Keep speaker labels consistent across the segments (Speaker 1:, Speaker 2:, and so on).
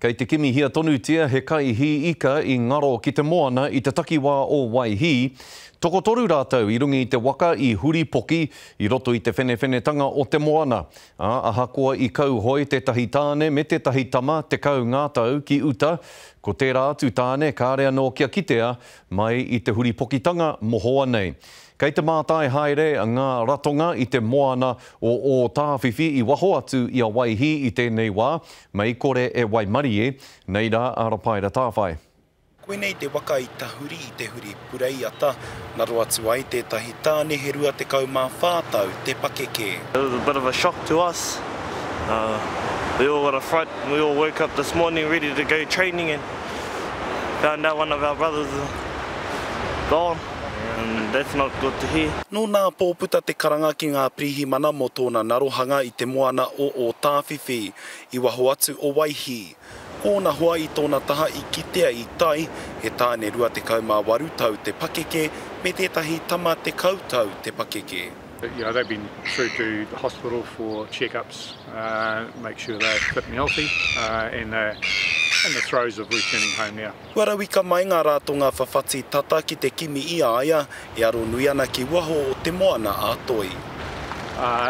Speaker 1: Kei te kimihia tonutia he kaihī ika i ngaro ki te moana i te takiwā o Waihī. Tokotoru rātou i runga i te waka i huripoki i roto i te whenewhenetanga o te moana. Ā, ahakoa i kauhoe tētahi tāne me tētahi tama 10 ngā tau ki uta, ko tērā atu tāne kāre anō kia kitea mai i te huripokitanga mohoa nei. Kei te mātai haere ngā ratonga i te moana o Ōtāwhiwhi i waho atu i a Waihī i tēnei wā, mei kore e waimarie, nei rā a Rapaera Tāwhai.
Speaker 2: Koinei te waka i tahuri i te huri pureiata, ngaro atu ai tētahi tāne he 24 tau te pakeke.
Speaker 3: It was a bit of a shock to us. We all got a fright, we all woke up this morning ready to go training and found out one of our brothers is gone. And that's not good to hear.
Speaker 2: Nō nā pō puta te karanga ki ngā pirihimana mō tōna narohanga i te moana o Ōtāwhiwhi, i waho atu o Waihī. Ko ōna hoa i tōna taha i kitea i tai, he tāne 28 tau te pakeke me tētahi tama 10 tau te pakeke.
Speaker 4: You know, they've been through to the hospital for check-ups, make sure they're fit and healthy, and they're in the throes of returning home now.
Speaker 2: Kua rauika mai ngā ratonga whawhati tata ki te kimi i a ia e aro nui ana ki waho o Te Moana a Toi.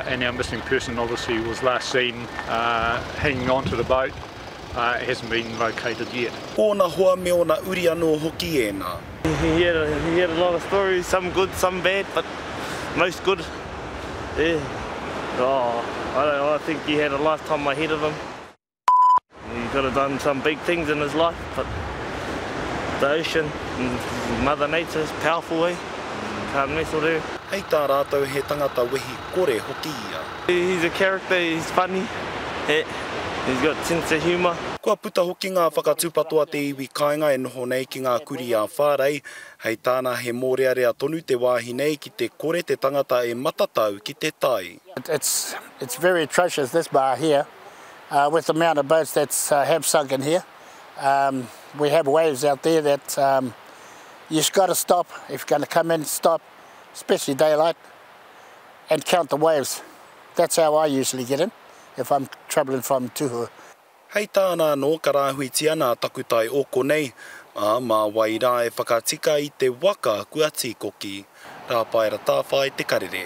Speaker 4: And our missing person obviously was last seen hanging on to the boat, hasn't been located yet.
Speaker 2: Ko ōna hoa me ōna uri anō hoki ēnā.
Speaker 3: He had a, he had a lot of stories, some good, some bad, but most good. Yeah. Oh, I don't know, I think he had a lifetime ahead of him. He could have done some big things in his life, but the ocean and Mother Nature is powerful, eh? Can't mess with her.
Speaker 2: Hei tā rātou he tangata wehi kore hoki ia.
Speaker 3: He's a character, he's funny, he's got sense of humour.
Speaker 2: Kua puta hoki ngā whakatūpato a te iwi kāinga e noho nei ki ngā kurī ā-whārei, hei tāna he mōrearea tonu te wāhi nei ki te kore te tangata e matatau ki te tai.
Speaker 5: It's, it's very atrocious this bar here. Uh, with the amount of boats that uh, have sunk in here, um, we have waves out there that um, you've got to stop if you're going to come in, stop, especially daylight, and count the waves. That's how I usually get in if I'm travelling from Tuhua.
Speaker 2: Hei tāna anō, ka rāhuitia nā takutai o konei, ā, mā wai rā e whakatika i te waka kua tīkoki. Rāpaera Tāwhai Te Karere.